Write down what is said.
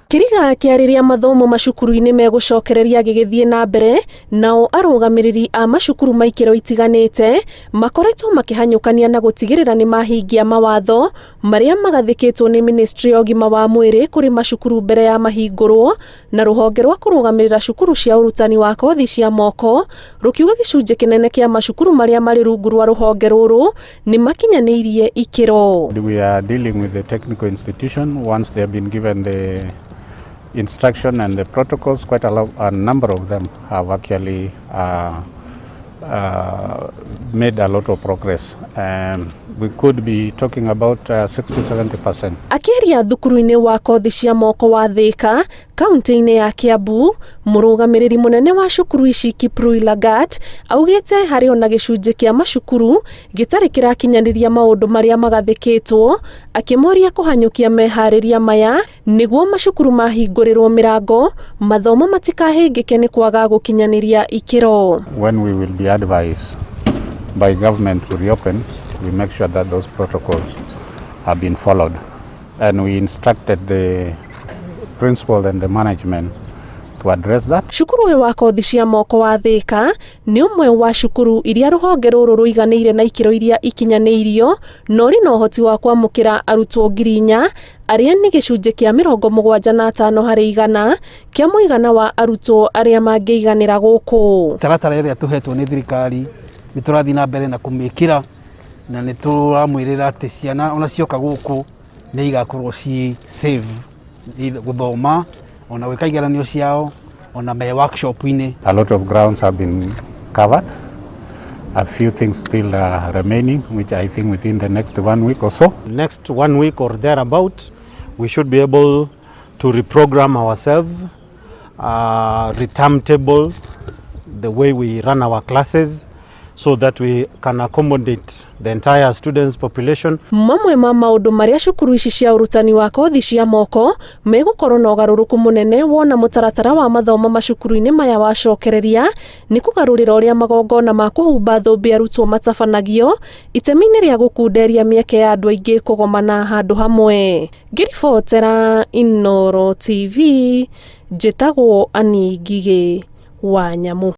Kĩriga kĩa rĩrĩa mathomo macukuru-inĩ megũcokereria gĩgĩthiĩ na mbere, nao arũgamĩrĩri a macukuru ma ikĩro itiganĩte makoretwo makĩhanyũkania na gũtigĩrĩra nĩ mahingia mawatho marĩa magathĩkĩtwo nĩ ministry ya ũgima wa mwĩrĩ kũrĩ macukuru mbere ya mahingũrwo, na rũhonge rwa kũrũgamĩrĩra cukuru cia ũrutani wa kothi cia moko rũkiuga gĩcunjĩ kĩnene kĩa macukuru marĩa marĩ rungu rwa rũhonge rũrũ nĩ makinyanĩirie ikĩro. We are dealing with the technical institution. Once they have been given the instruction and the protocols, quite a number of them have actually made a lot of progress. We could be talking about 60-70%. Akĩaria thukuru-inĩ wa kothi cia moko wa Thika, kaunti-inĩ ya Kiambu, mũrũgamĩrĩri mũnene wa cukuru ici Kiprui Lagat augĩte harĩ ona gĩcunjĩ kĩa macukuru gĩtarĩ kĩrakinyanĩria maũndũ marĩa magathĩkĩtwo, akĩmoria kũhanyũkia meharĩria maya nĩguo macukuru mahingũrĩrwo mĩrango mathomo matikahĩngĩke nĩ kwaga gũkinyanĩria ikĩro. When we will be advised by government to reopen, we make sure that those protocols have been followed. And we instructed the principal and the management to address that. Cukuru ũyũ wa kothi cia moko wa Thika nĩ ũmwe wa cukuru iria rũhonge rũrũ rũiganĩire na ikĩro iria ikinyanĩirio, na ũrĩ na ũhoti wa kwamũkĩra arutwo 4,000 arĩa nĩ gĩcunjĩ kĩa 75% kĩa mũigana wa arutwo arĩa mangĩiganĩra gũkũ. Taratara ĩrĩa tũhetwo nĩ thirikari nĩ tũrathiĩ na mbere na kũmĩkĩra, na nĩ tũramwĩrĩra atĩ ciana ona cioka gũkũ nĩ igakorwo ci safe gũthoma ona gwĩka igeranio ciao ona me workshop-inĩ. A lot of grounds have been covered. A few things still remaining, which I think within the next one week or so. Next one week or thereabout, we should be able to reprogram ourselves, re-timetable the way we run our classes so that we can accommodate the entire students population. Mamwe ma maũndũ marĩa cukuru ici cia ũrutani wa kothi cia moko megũkorwo na ũgarũrũku mũnene wona mũtaratara wa mathomo macukuru-inĩ maya wacokereria nĩ kũgarũrĩra ũrĩa magongona ma kũhumba thũmbĩ arutwo matabanagio itemi-inĩ rĩa gũkunderia mĩeke ya andũ aingĩ kũgomana handũ hamwe. Ngĩribotera Inooro TV, njĩtagwo Annie Ngigĩ wa Nyamu.